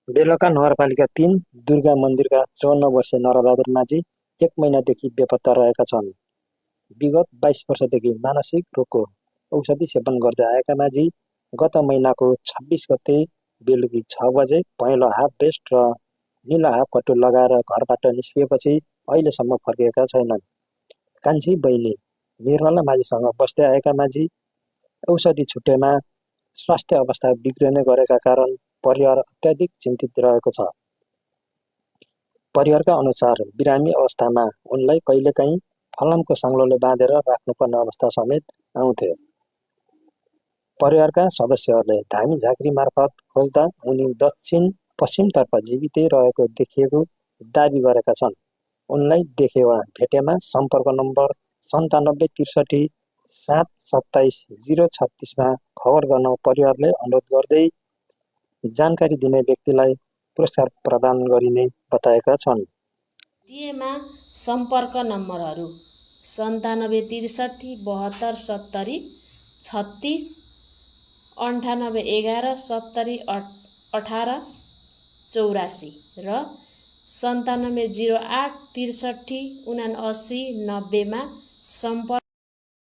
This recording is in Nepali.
बेलका नगरपालिका 3 दुर्गा मन्दिरका 54 वर्षीय नरबहादुर माझी 1 महिनादेखि बेपत्ता रहेका छन्। विगत 22 वर्षदेखि मानसिक रोगको औषधि सेवन गर्दै आएका माझी गत महिनाको 26 गते बेलुकी 6 बजे पहेँलो हाफ भेस्ट र नीलो हाफ पट्टु लगाएर घरबाट निस्किएपछि अहिलेसम्म फर्किएका छैनन्। कान्छी बहिनी निर्मला माझीसँग बस्दै आएका माझी औषधि छुटेमा स्वास्थ्य अवस्था बिग्रिने गरेका कारण परिवार अत्याधिक चिन्तित रहेको छ। परिवारका अनुसार बिरामी अवस्थामा उनलाई कहिलेकाहीँ फलामको साङ्लोले बाँधेर राख्नुपर्ने अवस्था समेत आउँथ्यो। परिवारका सदस्यहरूले धामी झाँक्री मार्फत खोज्दा उनी दक्षिण पश्चिमतर्फ जीवितै रहेको देखिएको दाबी गरेका छन्। उनलाई देखे वा भेटेमा सम्पर्क नम्बर 97 63 727 036 मा खबर गर्न परिवारले अनुरोध गर्दै जानकारी दिने व्यक्तिलाई पुरस्कार प्रदान गरिने बताएका छन्। टिएमा सम्पर्क नम्बरहरू 97 63 72 70 36 98 11 70 18 84 र 97 08 63 79 90 मा सम्पर्क